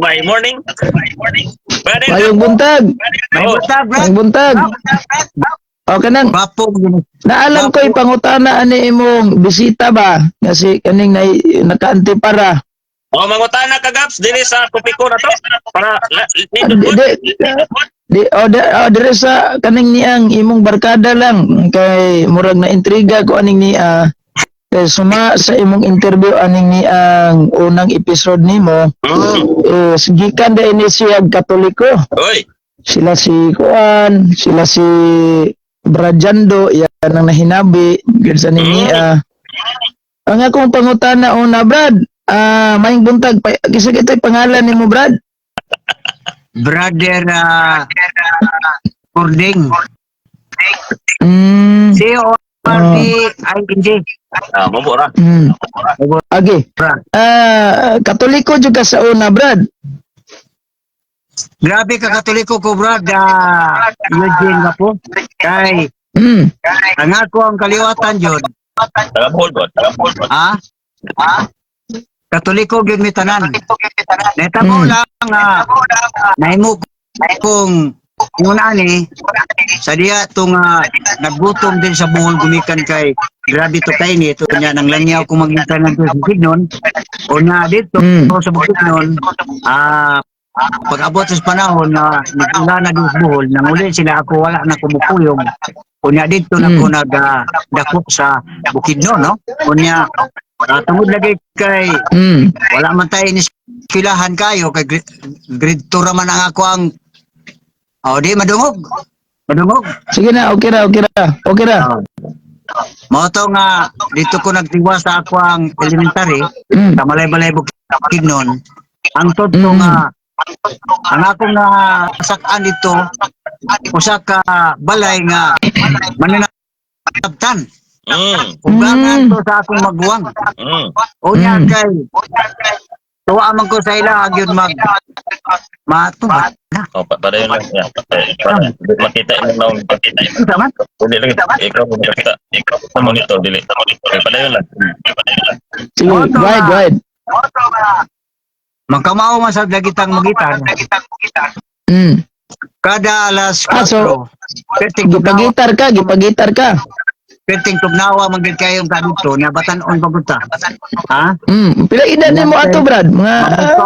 My morning. Brother. Mayong buntag. Oh, May buntag, Brad. Mayong buntag. O kanang Gwapo. Naalam ko ipangutana ani imong bisita ba kasi kaning na nakaanti para. Oh, mangutana ka, Gaps, dili sa topiko na to para Di nindot. di di oh, di, oh, dire sa kaning niang imong barkada lang kay murag na intriga ko aning niya kay suma sa imong interview aning niang unang episode nimo eh gikan da ini siya Katoliko. Oy. Sila si Kuan, sila si Brajando, yan ang nahinabi gud sa ning niya. Ang akong pangutana una, Brad, ah, maayong buntag pa, kisa kito'y pangalan nimo, Brad? Brother Cording. Cording. Ah, mao ra. Okay. Brad. Ah, Katoliko jud ka sa una, Brad? Grabe ka Katoliko ko, Brad. Eugene nga po. Kay ang ako ang kaliwatan yun. Taga Bohol god, taga Bohol god. Ha? Katoliko gyud mi tanan. Netabo lang nga nahimo kong ingon ani sa diya tong naggutom din sa Bohol gumikan kay grabe to kay ni ito niya nang langyaw kung magita ng sa Bukidnon o na dito sa Bukidnon, pag abot sa panahon na nagula na din sa Bohol, nanguli sila, ako wala na kumukuyong. Unya dito na ko nag dako sa Bukidnon, no? Unya tungod lagi kay wala man tayo ni eskwelahan kayo kay grade 2 ra man ang ako ang. Oh, di madungog. Madungog. Sige na, okay ra, okay ra. Okay ra. Mao to nga dito ko nagtiwa sa ako ang elementary sa Malaybalay, Bukidnon. Ang totoo nga ang akong na sakaan dito usa ka balay nga mananabtan. Ugangan to sa akong maguwang. Unya kay tuwa man ko sa ila gyud mag matubad na. Oh, padayon lang siya. Para makita imong naong, makita imong. Unsa man? Dili lang ikaw mo makita. Ikaw sa monitor dili. Okay, padayon lang. Padayon lang. Sige, Oto go ahead, na. go ahead. Magkamao man sa dagitang magitar kada alas Ah, 4. so, Perting tugnawa, Gipagitar ka, gipagitar ka. Perting tugnawa man gid kayong kadto nya batan-on pa gud ta. Ha? Pila edad nimo ato, Brad? Mga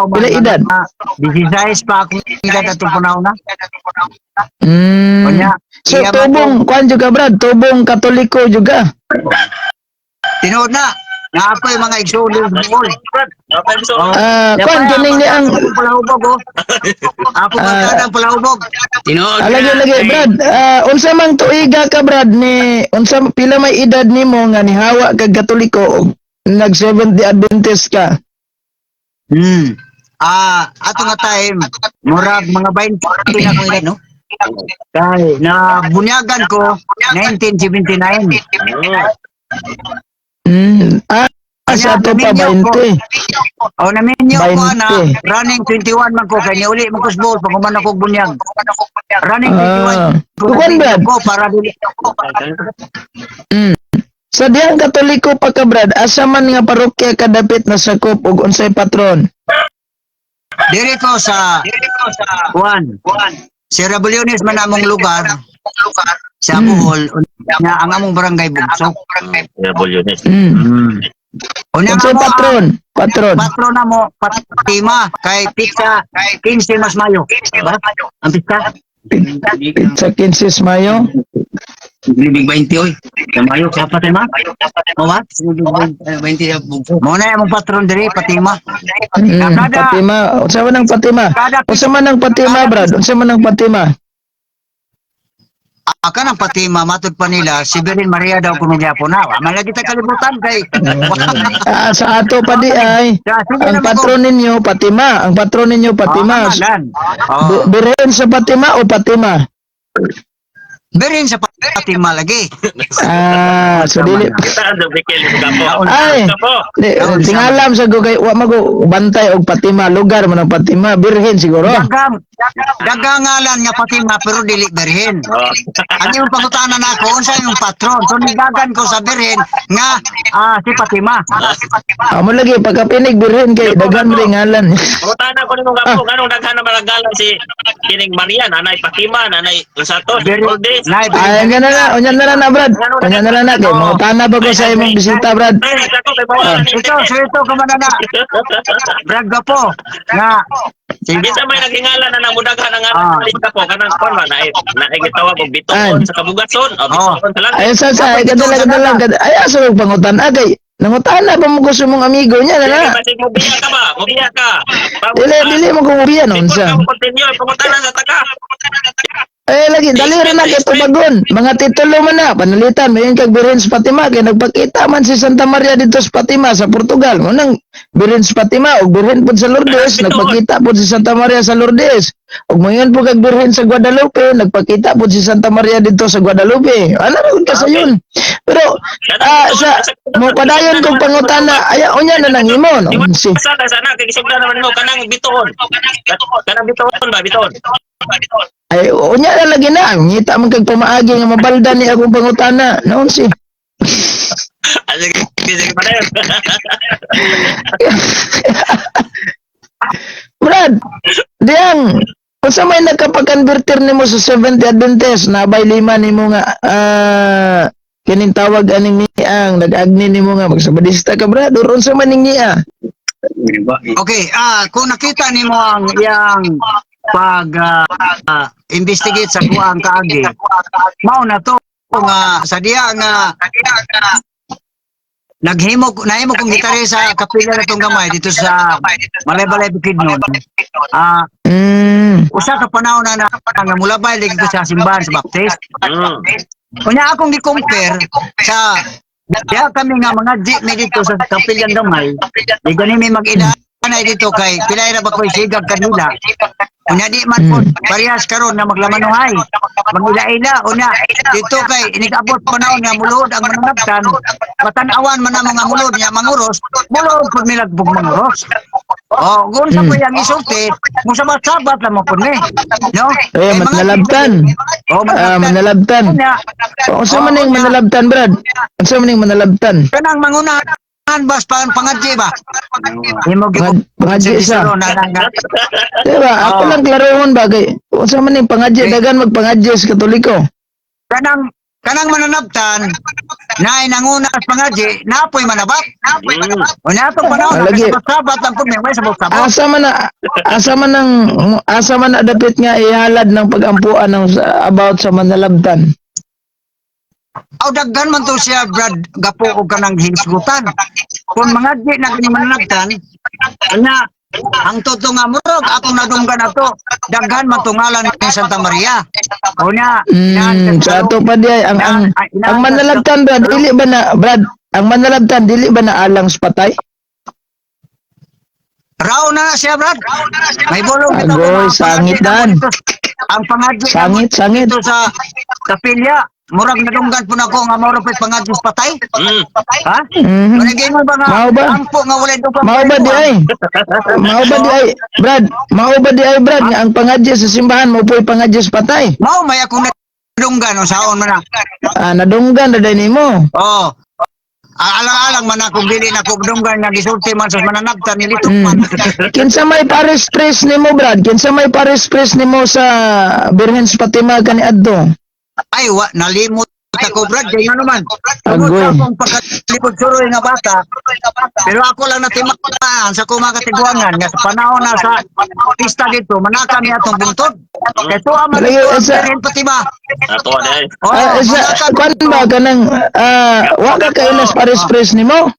pila edad? 16 pa akong edad atong panahon na. Unya, So iya man tubong kuan juga, Brad, tubong Katoliko juga. Tinuod na. Na ako yung mga igsoon sa Bohol. Okay, so Oh. Ah, kuan kining ni ang Ako palahubog oh. Ako barkada ang palahubog. Tinuod Ah, lagi na. lagi, Brad. Ah, unsa mang tuiga ka, Brad, ni unsa pila may edad nimo nga nihawa kag Katoliko ug nag Seventh Day Adventist ka? Ah, ato nga time, murag mga 20 na akong edad, no? Kay na bunyagan ko 1979. Ah, sa ato pa Naminyo ko. 20. O naminyo ko na 20. running 21 man ko kay niuli man ko sa Bohol pag human ako bunyag. Running 21 Ah. ko Kuan, Brad. ko para dili Sa diyang Katoliko pa ka, Brad, asa man nga parokya kadapit na sakop ug unsay patron? Diri ko sa Juan. Sierra Bullones man among lugar sa Bohol nya ang among barangay Bugsok. Revolutionist. Unya Unsay nga mo, patron? Patron. Patron na mo Fatima kay pizza 15 mas Mayo. Ba? Ang pizza Sa 15 Mayo. Libig 20 oy. sa Mayo sa Fatima. Mo ba? 20 ya bugso. Mo na among patron diri Fatima. Fatima. Unsa man ang Fatima? Kada Unsa man ang Fatima, Brad? Unsa man ang Fatima? Aka ng Fatima matud pa nila si Virgin Maria daw kuno gyapon na. Wa man lagi ta kalibutan kay Ah, sa ato pa di ay Sige ang na mo ko. patron ninyo Fatima, ang patron ninyo Fatima. Ah, man. Oh. Birhen sa Fatima o Fatima? Birhen sa Fatima lagi. Ah, so dili Kita ang bikil Gapo. Ay. Gapo. Di, tingalam sa ko kay wa mago bantay og Fatima, lugar man ang Fatima, birhen siguro. Daghang daghang ngalan nga Fatima pero dili birhen. Oh. Ang imong pangutana nako, unsa imong patron? So nidagan ko sa birhen nga si Fatima. Amo lagi pagkapinig birhen kay daghan rin ngalan. Pangutana ko nimo, Gapo, nganong daghan na maragalan si kining Maria, nanay Fatima, nanay unsa to, Birhen. Lourdes. Nay, Ay, nga na na, unya na lang na, Brad. Unya na lang na kay mangutana ba ko sa imong bisita, Brad. Ay, ako kay bawa ni Ito, so ito ka man na. Brad Gapo nga sige. Kinsa may naghingalan na namudaghan ang ngalan ni Gapo kanang kon ba naay naay gitawag og bituon sa kabugason o bituon sa langit. Ay sa ay kadala kadala kadala. Ay, asa mo pangutan kay nangutana pa mo ko sa imong amigo niya na Dili na. basig mo biya ka ba? Mo biya ka. Dili dili mo kung ubiyan Before unsa. ka mo continue, pangutana sa taka. Eh lagi dali ra na kay tubagon. Mga titulo man na panalitan mayon kag Birhen sa Fatima kay nagpakita man si Santa Maria dito sa Fatima sa Portugal. Munang Birhen sa Fatima ug Birhen pud sa Lourdes, nagpakita pud si Santa Maria sa Lourdes. Ug mayon pud kag Birhen sa Guadalupe, nagpakita pud si Santa Maria dito sa Guadalupe. Ano ra gud ka sa yun? Pero sa mo padayon kog pangutana, ay unya na nang imo no. Si Sana sana kay gisugdan naman mo kanang bituon. Kanang bituon ba bituon? Ay unya na lagi na ngita man kag pamaagi nga mabalda ni akong pangutana. Noon si Ah, sige, sige padayon. Brad, diyang, unsa may nagkapag-converter nimo sa Seventh Adventist, nabay lima nimo nga kining tawag aning niang nag-agni nimo nga magsabadista ka, Brad, or unsa man ning niya? Okay, kung nakita nimo ang iyang pag investigate sa kuang kaagi, mao na to nga sa diya nga naghimo nahimo kong gitari sa kapila na tong gamay dito sa Malaybalay, Bukidnon. Usa ka panahon na, na nga mulabay lagi ko sa simbahan sa Baptist. Unya akong gi-compare sa diya kami nga mga di mi dito sa kapilyang gamay. Di gani mi mag-inaanay dito kay pilay ra ba ko'y sigag kanila. Unya di man po parehas karon nga maglamanuhay. Mag-ila-ila unya dito kay inigabot panahon nga muluod ang mananabtan, matan-awan man ang mga mulod nga manguros, mulod pud milagbog manguros. Oh, kung sa pa yang isulti, mo sabat-sabat lang mo pud ni. No? Eh, Kay mga- manalabtan. Oh, Ah, manalabtan. manalabtan. Unya, Unsa man ning manalabtan, Brad? Unsa man ning manalabtan? Kanang mangunahan bas pang pangadji ba? Imo Pangadji sa. Na, na, na. Diba? Ako Oo. lang klarohon ba kay unsa man ning pangadji, dagan magpangadji sa Katoliko. Kanang kanang mananabtan na nanguna sa pangadji, napoy manabat. Unya atong panahon Lagi. sabat lang pud may sabot-sabot. Asa man na dapit nga ihalad ng pagampuan ng about sa manalabtan? Aw daghan man to siya, Brad Gapo, og kanang hisgutan. Kung mangadji na kini mananabtan, unya ang totoo nga murog akong nadunggan ato, daghan man to ngalan ni Santa Maria. Unya Sa ato pa di ay, ang manalabtan, Brad, dili ba na, Brad, ang manalabtan dili ba na alang sa patay? Raw na na siya, Brad. May bulong bitaw Agoy, ko mga sangit pangadji dan. namo dito. Ang pangadji namo Sangit, sangit. dito sa kapilya. Murag nadunggan po na ko nga mao ra po'y pangadji sa patay. Ha? Mhm. Managay mo ba nga Mao ba? ampo nga walay dugang Mao ba di ay? Mao ba di ay, Brad? Mao ba di ay, Brad, nga ang pangadji sa simbahan mo po'y pangadji sa patay? Mao may akong nadunggan unsaon man na. Ah, nadunggan na day nimo. Oh. Alang-alang man akong dili na ko dunggan nga gisulti man sa mananabtan nilitok man. Kinsa may parish priest nimo, Brad? Kinsa may parish priest nimo sa Birhen sa Fatima kaniadto? Ay wa nalimot ako, Brad, kay ngano man. Tungod Agoy. sa akong pagkalipod suroy nga bata, pero ako lang natimaan sa akong mga katiguangan nga sa panahon na sa pista dito, manaka mi atong buntod. Kay tuwa man Lagi, dito ang Birhen Fatima. Ato na ay. Oh, Sa manaka kwan dito. ba kanang wa ka kailas parish priest nimo?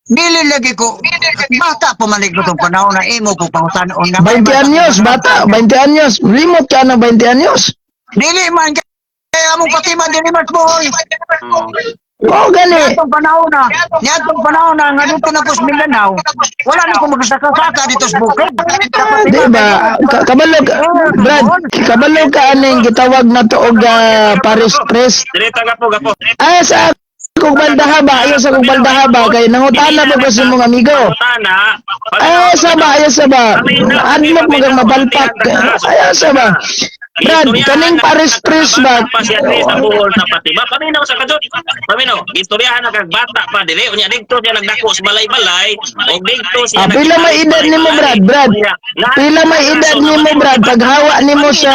Dili lagi ko. Bata pa man ko tong panahon na imo ko pangutan-on na. 20 anyos, bata, 20 anyos. Limot ka ng 20 anyos. Dili man kay among Fatima dili man buhol. Oo gani. Niadtong panahon na nga dito na ko sa Mindanao, wala na ko magsaka-saka dito sa bukid. Di ba? Kabalo ka, Brad, kabalo ka aning gitawag na to og parish priest. Direta ka po, gapo. Ay sa akong baldaha ba? Ayo sa akong baldaha ba? Kay nangutana ba ko sa mong amigo? Pangutana. Ay sa ba? Ayo sa ba? Adlok mo kang mabalpak. Ayo sa ba? Brad, kaning parish priest ba? Pa siya diri sa Bohol sa Fatima. Paminaw sa kadot. Paminaw, gistoryahan na kag bata pa dili unya didto siya nagdako sa balay-balay og didto siya. Ah, pila may edad nimo, Brad? Brad, pila may edad nimo, Brad? Paghawa nimo sa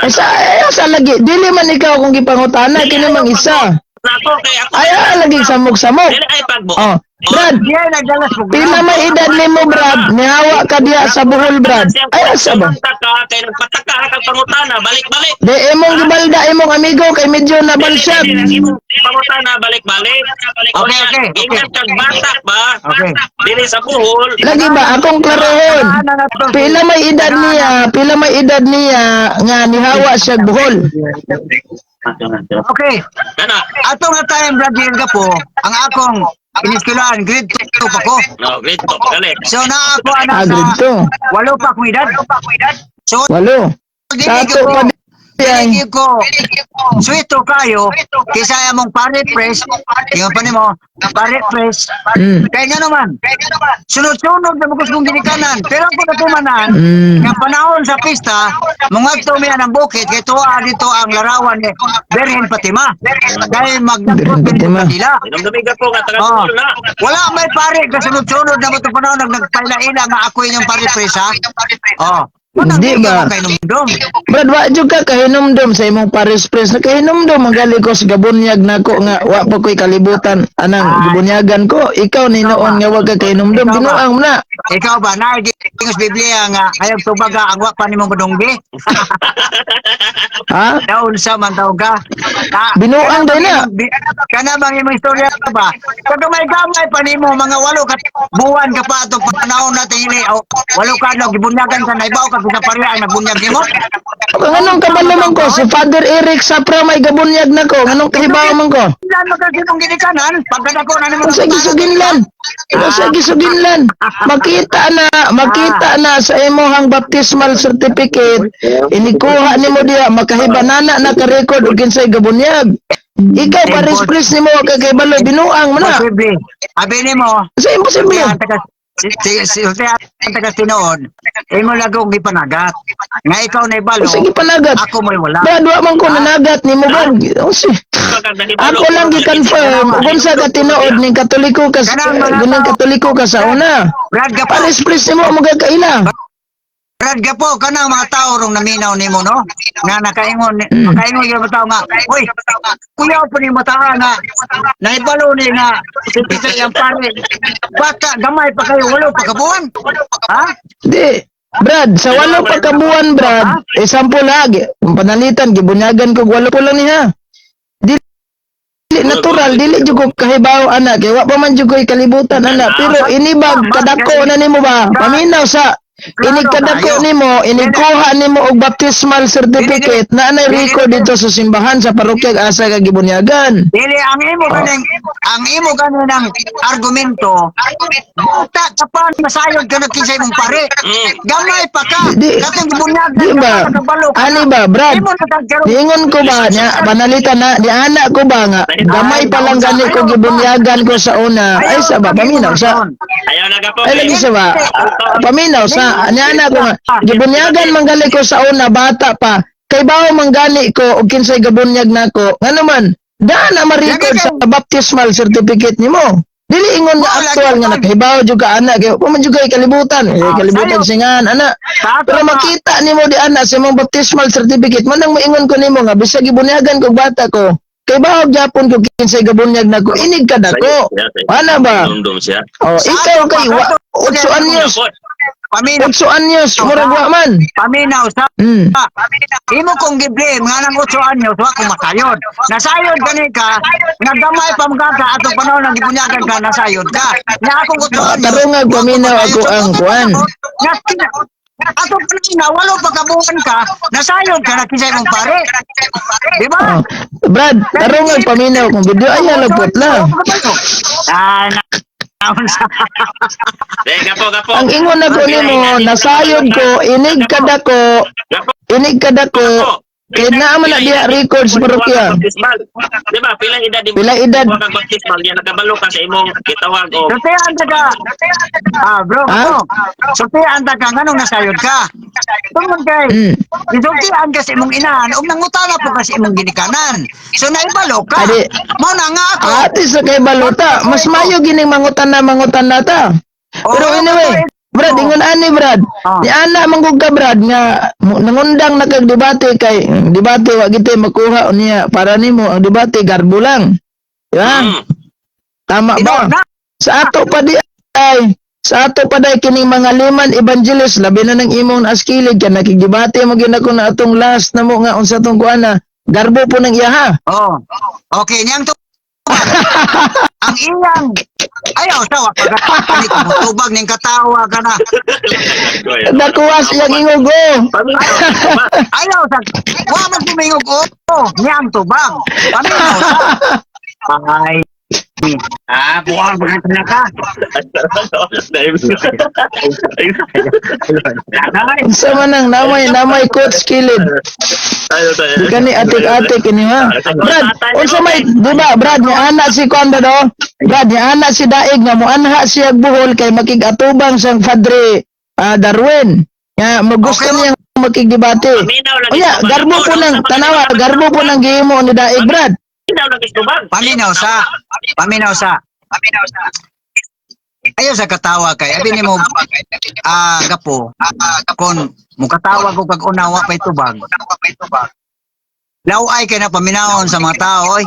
ay, sa ay, sa lagi dili man ikaw kung gipangutana kini mang isa. Nako kay ako. Ay, lagi samok-samok. Dili ay pagbo. Oh, Brad, Diyan nagdala sa pila may edad nimo, Brad? Nihawa ka diya sa Bohol, Brad. Ay, asa ba? Ka kay nagpataka ka kag pangutana, balik-balik. Di imong gibalda imong amigo kay medyo nabalsyag. Pangutana balik-balik. Okay. Ingat kag bata ba? Okay. Dili sa Bohol. Lagi ba akong klarohon? Pila may edad niya, pila may edad niya nga nihawa siya Bohol. Okay. Kana. Ato nga time, Brad ka po, ang akong iniskulaan, grade 2 pa ko. No, grade 2 pagali. So na ako anak Ah, grade sa 2. 8 pa akong edad. So 8. dili Sa ato ko pa diyan. dili ko sweeto kayo kaysa among pare press, ingon pa nimo pare press. Kaya nga naman sunod-sunod na magkus kong ginikanan, pero ako natumanan nga panahon sa pista mga mi ang bukid kay tuwa dito ang larawan ni Birhen Fatima kay Birhen magdakot Fatima. nila. Hinumdumi ka po nga taga Oh. Bohol na. Wala may pare kasunod-sunod na mo itong panahon nagpaila-ila nga ako inyong pare press ha. Oh. Hindi ba? Kay numdum. Brad, wa jud ka kahinumdom sa imong parish priest. Nakahinumdom ang gali ko sa gabunyag nako nga wa pa ko'y kalibutan anang gibunyagan ko. Ikaw ni noon nga wa ka kahinumdom, Ikaw ba? binuang mo na. Ikaw ba naigingos Biblia nga ayaw tubaga ang wa pa nimong madunggi? Ha? Daon sa man daw ka. Ta, Binuang day na. Kana bang imong istorya ba? Kagamay-gamay pa nimo mga 8 ka buwan ka pa atong panahon natin ini. O, 8 ka adlaw gibunyagan ka naibaw ka sa pareha ang nabunyag nimo. Nganong kabalo man ko si Father Eric Sapra may gabunyag nako. Nganong kahibaw man ko? Lan magkasinong ginikanan pagkadako na nimo. Sa gisuginlan. Sa gisuginlan. Makita na sa imong baptismal certificate. Inikuha nimo diha makahibanana na ka-record og kinsay gabunyag. Ikaw parish priest nimo wa ka kahibalo, binuang mo na. Posible. Abi nimo, Sa imposible. ang taga si ang taga tinuod, imo lagong gipanagat. Nga ikaw na ibalo, Sige panagat. ako mo'y wala. Brad, wa man ko nanagat nimo Brad. O, si. Ako lang gi-confirm kung sa ka tinuod ning Katoliko ka gunang Katoliko ka sa una. Brad ka po, Parish priest nimo mo kaila. Brad ka po, kanang mga tao rong naminaw nimo no? Nga nakaingon, makaingon yung mga tao nga, uy, kuya po ni mata nga, naibalo ni nga, si yung pare, bata, gamay pa kayo, 8 pa ka buwan. Ha? Di. Brad, sa 8 pa ka buwan, Brad, example lagi, kung panalitan, gibunyagan ko, 8 po lang niya. Dili natural, dili jud ko kahibaw ana, kay wa pa man jud ko'y kalibutan ana, pero inibag kadako na nimo ba? Paminaw sa inig kadako nimo, inigkuha nimo og baptismal certificate na anay record dito sa simbahan sa parokya asa ka gibunyagan. Dili ang imo ganing argumento, bata ka pa masayod ka na kinsa imong pare. Gamay pa ka. Di- Katong gibunyagan Di ba? ka, kabalo ka. Ani ba, Brad? Imo na kag- Niingon ko ba niya, panalitan na, di anak ko ba nga, gamay pa lang gani ko gibunyagan ko sa una, ay sa ba, paminaw sa, Ayaw na ka po. ay lagi sa ba, paminaw sa, ni anak ko nga, gibunyagan man gali ko sa una, bata pa, kay bawo man gani ko, og kinsay gabunyag nako, nga naman, daan na ma-record sa baptismal certificate nimo. Dili ingon nga actual nga nakahibaw jud ka ana kay wa man jud kay kalibutan, eh, kalibutan singan ana. Pero makita nimo di ana sa imong baptismal certificate man nang moingon ko nimo nga bisag gibunyagan ko bata ko. Kay bahog gyapon ko kinsay gabunyag nako inig ka dako. Ana ba? Hinumdum siya. Oh, ikaw kay wa 8 anyos, Paminaw, 8 anyos murag wa man. Paminaw sa Imo kong giblame nga nang 8 anyos wa ko masayod. Nasayod gani ka, nga gamay pa mga ka atong panahon nang gibunyagan ka nasayod ka. Nga akong 8 Ah, anyos. tarong nga paminaw ako ang kuan. Nga Ato pa na 8 pa kabuan ka, nasayod ka na kinsay mong pare. Di ba? Oh. Brad, tarong ang paminaw kung video ay halagpot lang. Ah, na sa Eh, gapo, gapo. Ang ingon na ko nimo, nasayod ko, inig kada ko, Gapo, inig kada ko, gapo. kay naa man na diha records parokya. Baptismal. Di ba? Pila edad di Pila edad? Wa kag baptismal yan nakabalo ka sa imong gitawag og Sultihan ta ka. Ah, bro, Ha? bro. Sultihan ta ka nganong nasayod ka. Tungod kay gisultihan ka sa imong inahan ug nangutana po ka sa imong ginikanan. So naibalo ka. Adi. Mao na nga ako. Ate sa kay balota, mas mayo gining mangutan na ta. Pero Oo, anyway, Brad, ingon ani Brad. Ah. Ni ana manggug ka Brad nga nangundang na kag debate kay debate wa gitay makuha niya para nimo ang debate garbo lang. Di ba? Tama ba? Tinuod na. Sa ato pa di ay sa ato pa day kining mga liman evangelist labi na ng imong naaskilig kay nakigdebate mo gyud ako na atong last na mo nga unsa tong kuana garbo po ng iyaha. Oh. Okay, niyang tubag. Ang iyang ayaw sawa pag ni tubag ning katawa ka na. Nakuha siyang ingog oh. Ayaw sa wa man tumingog oh. Niyang tubag. Paminaw sa. Ay. Ah, buwang mga na ka. Unsa man ang namay coach kilid. Di kani atik-atik ini ha. Brad, unsa may di ba Brad mo ana si kuan ba do? Brad, ni ana si Daig nga mo anha siya buhol kay makig-atubang siyang Padre Darwin. Nga mo gusto Okay. niyang makigdebate. Paminaw lagi. Unya, garbo po ng tanawa, garbo po ng gihimo ni Daig Brad. Paminaw lagi tubag. Paminaw sa. Paminaw sa. Ayaw sa katawa kay abi nimo gapo kon mukatawa ko kag unawa pay tubag. Laway kay na paminawon sa mga tao oy.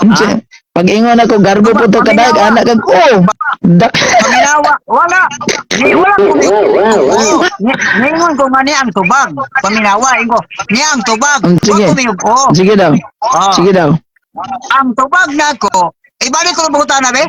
Unsa? Pag ingon ako garbo po to kadaig ana kag oh. Dak Paminawa wala. Ni wala ko ni. Oo. Ningon ko nga niya ang tubag. Paminawa ingo. Niya ang tubag. Sige. Wa ko mingog, oo. Sige daw. Oh. Sige daw. Ang tubag nako. Ibalik ko ng bangutana be.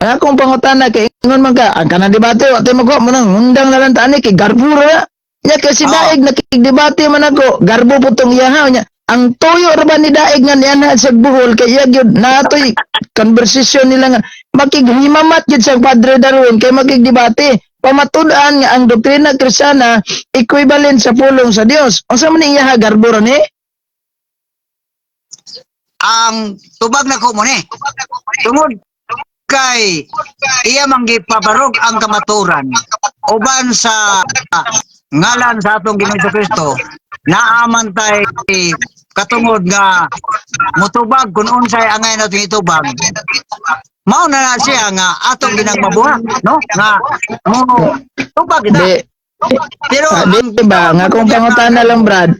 Ang akong pangutana kay ingon man ka, ang kanang debate wa tay makuha mo nang undang na lang tani kay garbo ra. Nya kay si Ah. Daig nakigdebate man ako, garbo po tong iyaha nya. Ang tuyo ra ba ni Daig nga nianha sa buhol kay iya gyud natoy conversation nila nga makighimamat gyud sa Padre Darwin kay makigdebate. Pamatud-an nga ang doktrina Kristiyana equivalent sa pulong sa Dios. Unsa man ni iyaha garbo ra ni? Ang tubag nako mo ni. Tungod kay iya man gipabarog ang kamaturan uban sa ngalan sa atong Ginoong Kristo naaman tay katungod nga mutubag kung unsay angay nato itubag mao na na siya nga atong ginang mabuhat no nga mo tubag kita Di, pero Ah, di ba? Ang akong pangutana lang, Brad.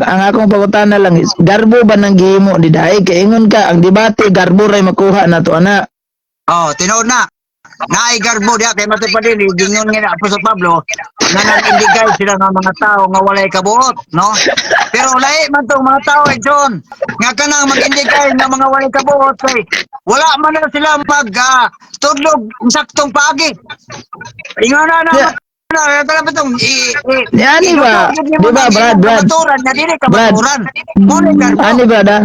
Ang akong pangutana lang is, garbo ba nang gihimo ni Daig? Kay ingon ka, ang debate, garbo ray makuha na to, ana. Oh, tinuod na. Naay garbo diha kay matod pa din gingon nga na Apostol Pablo nga nag-indigay sila nga mga tao nga walay kabuot, no? Pero lahi man tong mga tao eh, John, nga kanang mag-indigay nga mga walay kabuot kay wala man na sila mag tudlog saktong paagi. Ingon na na. Na, kana ba tong Ni ani ba? Di ba, Brad, Brad? Kamaturan nga dili Brad. kamaturan. Mo ni garbo. Ani ba da?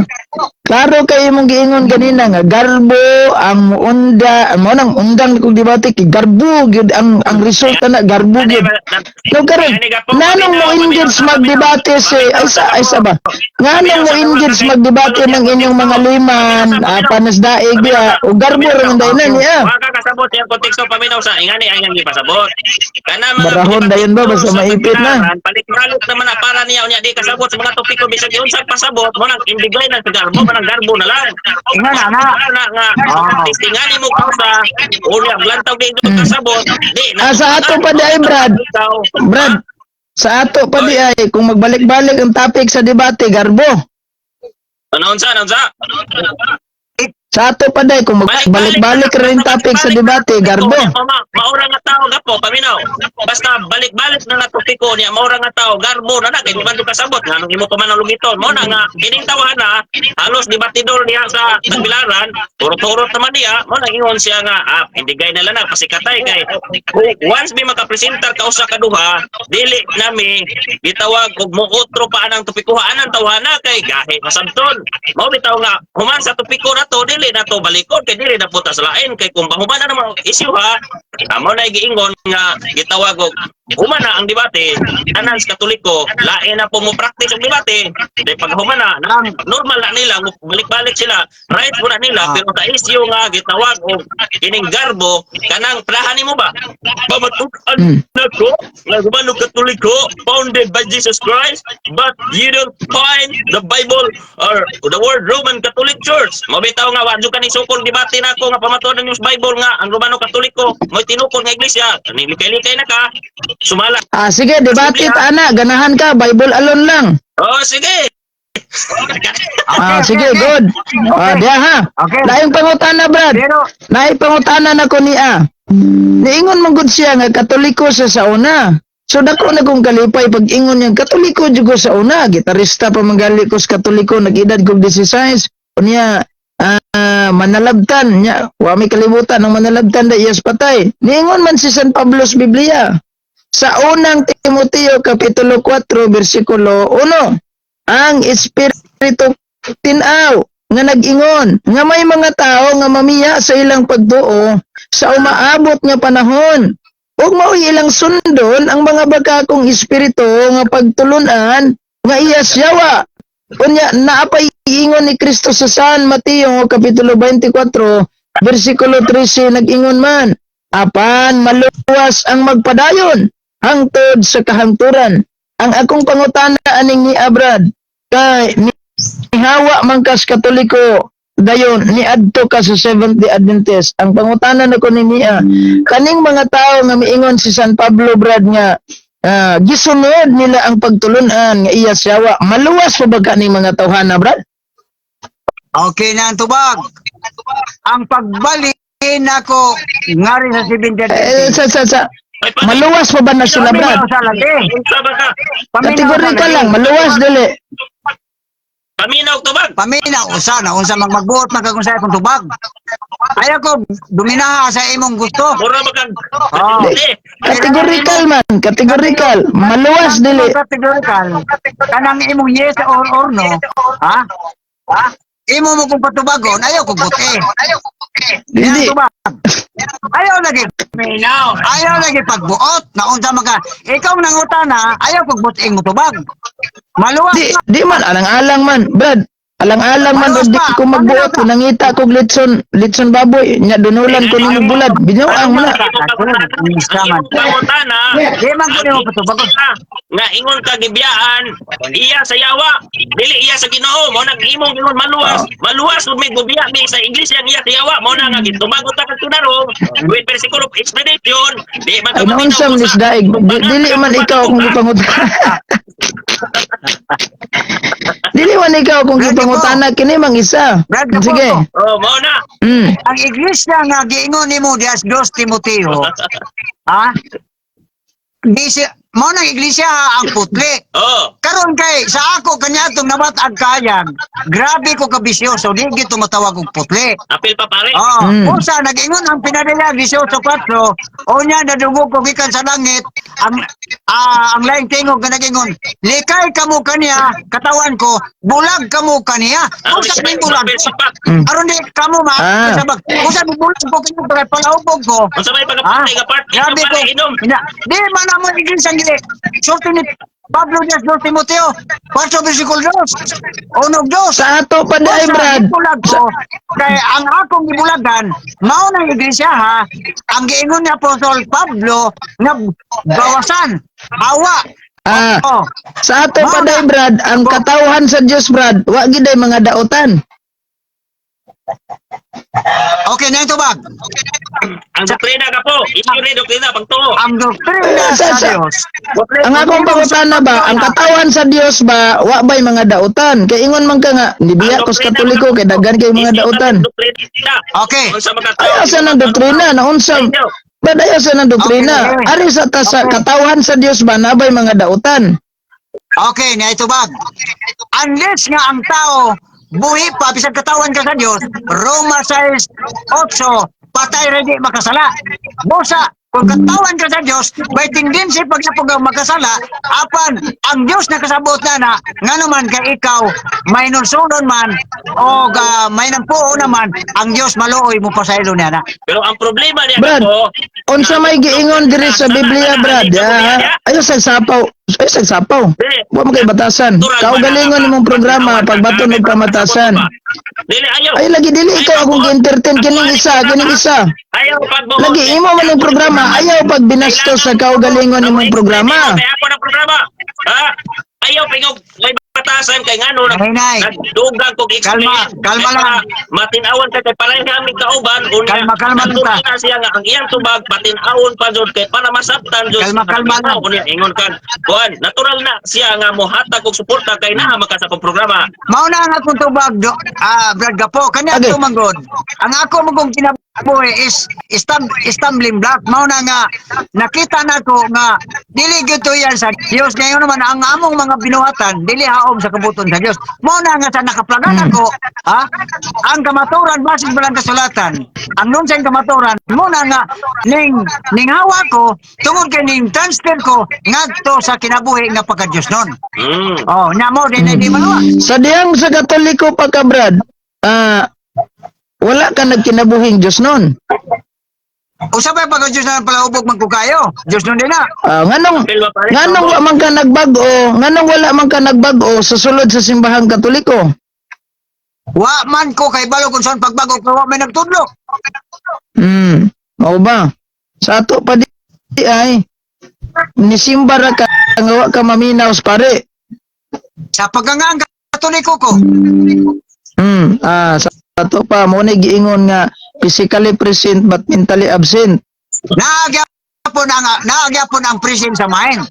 Klaro kay imong giingon ganina nga garbo ang muunda, mo nang undang kog debate kay garbo gyud ang resulta na garbo gyud. No karon, nanong mo engage magdebate si ay sa ay sa ba? Nganong mo engage magdebate ng inyong mga liman, panas daig diha, o garbo ra man dayon niya. Wa ka kasabot yang konteksto paminaw sa ingani ang yang gipasabot. Kana mga Barahon dayon ba, basta sa maipit na. pagkilaran, Palit-balot naman na para niya unya di kasabot sa mga topiko bisag unsa pasabot mo nang indigay na sa garbo manang garbo na lang. Ingon na na. Na nga Ah. tingani mo kausa unya lantaw di kasabot di na. Ah, sa ato pa di ay, Brad. Brad, sa ato pa di ay kung magbalik-balik ang topic sa debate garbo. Ano unsa ano unsa? Sa ato pa di kung magbalik-balik rin topic sa debate garbo. Maura nga tao gapo. Nako, paminaw. Basta balik-balik na nga topiko niya, mao ra nga tao, garbo na na kay di man jud kasabot nganong imo pa man ang lugiton. Mao na nga kining tawhana halos debatidor niya sa Tagbilaran, turot-turot naman niya, mao na ingon siya nga hindi gay nila na pasikatay kay once may makapresentar ka usa ka duha, dili nami gitawag og muotro pa anang topikuha anang tawhana kay gahi masabton. Mao bitaw nga human sa topiko na to, dili na to balikod kay dili na puta sa lain kay kung bahuman na naman issue ha, amo na giingon nga gitawag og human na ang debate tanan sa Katoliko, lain na po mo practice og debate. Di pag human na, normal na nila balik-balik sila, right po na nila, pero sa issue nga gitawag og kining garbo kanang plahan nimo ba pamatud-an nako nga Romano Katoliko founded by Jesus Christ, but you don't find the Bible or the word Roman Catholic Church. Mabitaw nga wa jud kani sukol debate nako nga pamatuod ang Bible nga ang Romano Katoliko mo'y tinukod nga iglesia. Likay-likay na ka sumala. Ah, sige, debate ta ana, ganahan ka, Bible alone lang. Oh, sige. Ah, sige, good. Ah, diya ha. Okay. Laing pangutana, Brad. Pero Naay pangutana na ko niya. Niingon man gud siya nga Katoliko siya sa una. So dako na kong kalipay pag ingon niya Katoliko jud ko sa una, gitarista pa man gali ko sa Katoliko, nag-edad kog 16. Unya manalabtan niya, wa may kalibutan ang manalabtan da iyas patay. Niingon man si San Pablo sa Biblia sa Unang Timoteo kapitulo 4 bersikulo 1, ang espiritu tinaw nga nag-ingon nga may mga tao nga mamiya sa ilang pagtuo sa umaabot nga panahon ug mao'y ilang sundon ang mga bakakong espiritu nga pagtulunan nga iya siyawa. Unya naapay ingon ni Kristo sa San Mateo kapitulo 24 bersikulo 13, nag-ingon man, apan maluwas ang magpadayon hangtod sa kahangturan. Ang akong pangutana aning ni Abrad, kay nihawa man kas Katoliko, dayon niadto ka sa Seventh Day Adventist. Ang pangutana nako ni niya, kaning mga tao nga miingon si San Pablo, Brad, nga gisunod nila ang pagtulunan nga iya siyawa, maluwas pa ba kaning mga tawhana, Brad? Okay na ang tubag. Ang pagbalik nako ngari sa 70. Eh, sa Ay, maluwas pa ba na sila, Brad? Paminaw sa lagi. Unsa ba ka? Kategorikal lang, maluwas dili? Paminaw tubag. Paminaw usa na unsa mag magbuot man kag unsa akong tubag. Ayaw ko dominaha sa imong gusto. Mura ba kag Oh. Eh, Kategorikal man, kategorikal, maluwas dili? Kategorikal. Kanang imong yes or no, ha? Imo mo kong patubagon, ayaw ko buti. Dili. Yan tubag. Ayaw lagi. Minaw. Ayaw lagi pagbuot na unsa maka ikaw nang utana, ayaw kog buting mo tubag. Maluwas Di, di man, alang-alang man, Brad. Alang-alang man, Maluwas Brad, di pa. ko magbuot. Kung nangita kog litson, litson baboy, nya dunulan ko nimo bulad. Binuang mo na. Ang imong pangutana, Di man ko nimo patubagon. Nga ingon ka gibiyaan, iya sa yawa, dili iya sa Ginoo, mao nang imong ingon maluwas, maluwas ug may gubiya mi sa iglesia nga iya sa yawa, mao na nga gitubago ta kag tunarong with versikulo explanation, di man ka Ay, naunsam maminaw nis daig. Dili man ikaw kung gipangutana. Dili man ikaw kung Brad, gipangutana kini mang isa. Brad, kapo. Sige. Oh, mao na. Ang iglesia nga giingon nimo dias dos Timoteo. Ha? Di si mao nang iglesia ha, ang putli. Oh. Karon kay sa ako kaniadtong nabat-ag kayag, grabe ko kabisyoso, di gid matawag og putli. Apil pa pare. Oh, usa nag-ingon ang pinadala 18:4, unya nadungog ko gikan sa langit ang ang laing tingog nga nag-ingon, "Likay kamo kaniya, katawan ko, bulag kamo kaniya." Ang Usa ning bulag. apil sipak. Aron di kamo ma sa bag. Usa ni bulag ko kamo kay palaubog ko. Unsa may pagkapatay nga part Grabe ko. pare inom. Ina, di man amo iglesia ang gili. Sulti ni Pablo Diaz dos Timoteo, 4 versikulo 2, unog 2. Sa ato pa day, Usa, Brad. gibulag ko, kay ang akong gibulagan, mao nang iglesia ha, ang giingon ni Apostol Pablo nga bawasan, awa. Ah, Oh, sa ato pa day, Brad, ang katawhan sa Dios, Brad, wa gid ay mga daotan. Okay na yung tubag. Ang doktrina ka po. Issue ni doktrina pagtuo. Ang doktrina sa Dios. Ang akong pangutana ba, ang katawan sa Dios ba, wa ba'y mga dautan? Kay ingon man ka nga, nibiya ko sa Katoliko kay daghan kay mga dautan. Doktrina. Okay. Unsa Ay, asa ng doktrina? Naunsa? Brad, ayaw sa nang doktrina. Okay. Ari sa ta sa katawhan sa Dios ba nabay mga dautan? Okay, na ito bag. Unless nga ang tao buhi pa bisan katawan ka sa Dios, Roma 6:8, patay ready makasala. Busa kung katawan ka sa Dios, may tendency pag sa makasala, apan ang Dios nakasabot na na ngano man kay ikaw may nulsulon man o ga, may nampuo naman ang Dios maluoy mo pasaylo niya na. Pero ang problema niya Brad, ako, unsa may giingon diri sa Biblia, Brad? Ah, ayaw sa sapaw. Ayaw sa sapaw. Dili. Wa man kay batasan. Kaugalingon imong programa pagbaton og pamatasan. Dili ayaw. Ay lagi dili ikaw akong gi-entertain kining isa, kining isa. Ayaw pagbuot. Lagi imo man yung programa, ayaw pag binastos sa kaugalingon imong programa. Kaya ako ng programa. Ha? Ayaw pingog may batasan kay ngano nag Hinay. nagdugang kog explain. Kalma, kalma Kaya lang. Matin-awan ka kay pareha kami kauban unya. Kalma, kalma lang ta. Nagdugay siya nga ang iyang tubag patin-awon pa jud kay para masabtan jud. Kalma, kalma lang. Unya ingon kan. Kuan, natural na siya nga mohatag og suporta kay naa maka sa akong programa. Mao na ang akong tubag do, Brad Gapo kanya Okay. okay. Manggod. Ang ako magong kinabuhi is stumbling block. Mao na nga nakita nako nga dili gyud to yan sa Dios. Ngayon naman ang among mga binuhatan dili haom sa kabuton sa Dios. Mao na nga sa nakaplagan ako, ha? Ang kamaturan basis ba lang kasulatan. Ang nunsang kamaturan mo na nga ning ning hawa ko tungod kay ning transfer ko ngadto sa kinabuhi nga pagka Dios nun. Oh, nya mo din di maluwa. Sa diyang sa Katoliko pa ka, Brad, wala ka nagkinabuhing Diyos nun. Usa pa pag Diyos na palahubog magkukayo. Diyos nun din na. Ah, nganong Pilwa pa rin. nganong wa man ka nagbag-o, nganong wala man ka nagbag-o sa sulod sa simbahang Katoliko? Wa man ko kay balo kung saan pagbago ko wa may nagtudlo. Mao ba? Sa ato pa di ay nisimba ra ka nga wa ka maminaw sa pare. Sa pagkangang Katoliko ko. Sa ato pa mo ni giingon nga physically present but mentally absent. Naagyapon ang present sa mind.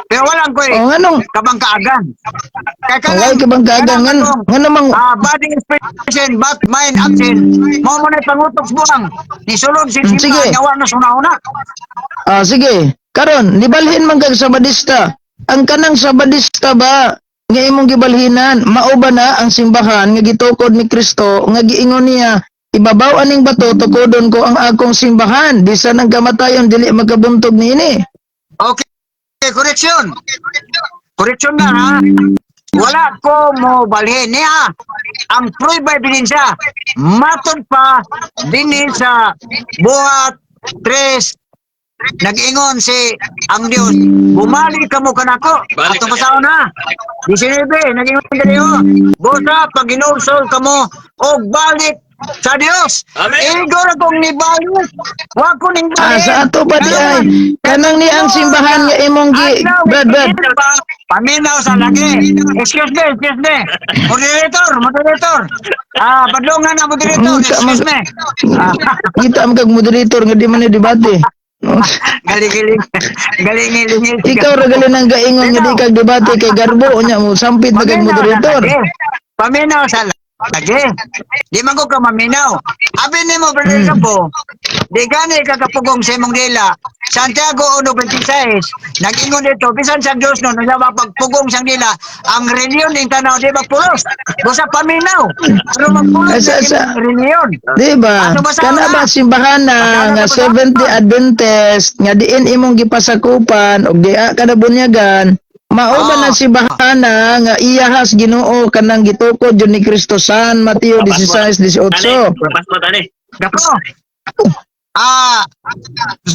Pero walang ko O nganong kabang kaagan. Kay way ka bang kaagan ngan nganong body is present but mind absent. Mao mo na pangutok sa buang. Ni sulod si Sige. simba nga wa na suna-una. Sige. Karon, nibalhin man kag Sabadista. Ang kanang Sabadista ba nga imong gibalhinan, mao ba na ang simbahan nga gitukod ni Kristo nga giingon niya, ibabaw aning bato tukodon ko ang akong simbahan bisan ang kamatayon dili makabuntog niini. Okay, correction. Correction na ha. Wala ko mo balhin niya. Ang prueba ebidensya matod pa dinhi sa buhat 3 nag-ingon si ang Dios, bumalik ka mo kanako. Balik Atong ka basahon na. 19, nag-ingon diri oh. Busa pag ginulsol kamo og balik sa Dios. Amen. Igo ra kong nibalik. Wa ko ning Ah, balik. sa ato pa di ay kanang ni ang simbahan nga imong gi Brad, Brad. Paminaw sa lagi. Excuse me, excuse me. Moderator, moderator. Ah, padlongan na moderator. Excuse me. Ah, Kita man kag moderator nga di man ni debate. galing-galing. Galing-galing. Ikaw ra gali nang gaingon nga di kag debate kay garbo unya mo sampit na kag moderator. Paminaw sa lagi. Di man ko ka maminaw. Abi nimo brother Kapo, di gani ka kapugong sa imong dila. Santiago 1:26, nag-ingon dito, bisan sa Dios no, nasa mapagpugong sa dila, ang reliyon ning tanaw di magpulos. Busa paminaw. Pero magpulos Ay, sa sa- reliyon. Di ba? Ano ba sa Kana una? ba simbahan na Ano nga ba sa Seventh-day Adventist nga diin imong gipasakupan og diha ka na bunyagan, mao ba Ah. na simbahan na nga iyahas Ginoo kanang gitukod jud ni Kristo San Mateo 16:18. Pas mo tani. Gapo. Ah,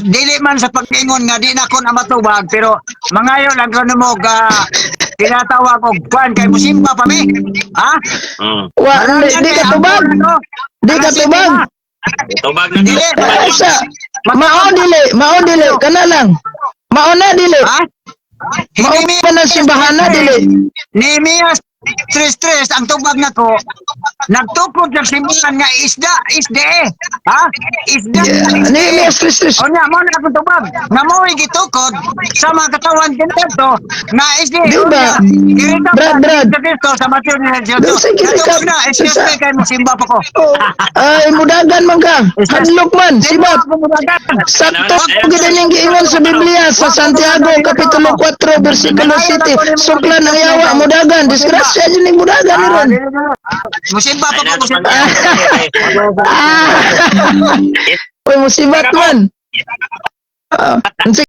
dili man sa pag-ingon nga di na ko na matubag pero mangayo lang ko nimo ga tinatawag og kwan kay musimba pa mi. Ha? Wa di, di ka tubag. Di ka tubag. Tubag na. Dili. Ah, sa mao dili, mao dili kana lang. Mao na dili. Ha? Mao ba na simbahan na dili? Nehemias 3:3, ang tubag nako, nagtukod sa simbahan nga isda, isda eh. Ha? Isda. Yeah. Nehemias 3:3. O niya, mo na akong tubag. Nga mo'y gitukod sa mga katawan dito nga isda. Di ba? Irita Brad, Brad. sa Kristo sa Mateo 18. Doon sa Natubag na, excuse me, kay mo simba pa ko. Oh, ay mudagan man ka. Hadlok man, sibat. Sakto gid ning giingon sa Biblia sa Santiago kapitulo 4 bersikulo 7. Suklan ang yawa mudagan, disgrasya jud ning mudagan Ah, ron. Musimba pa ko, musimba. Ah. Uy, musibat man. Ah, unsa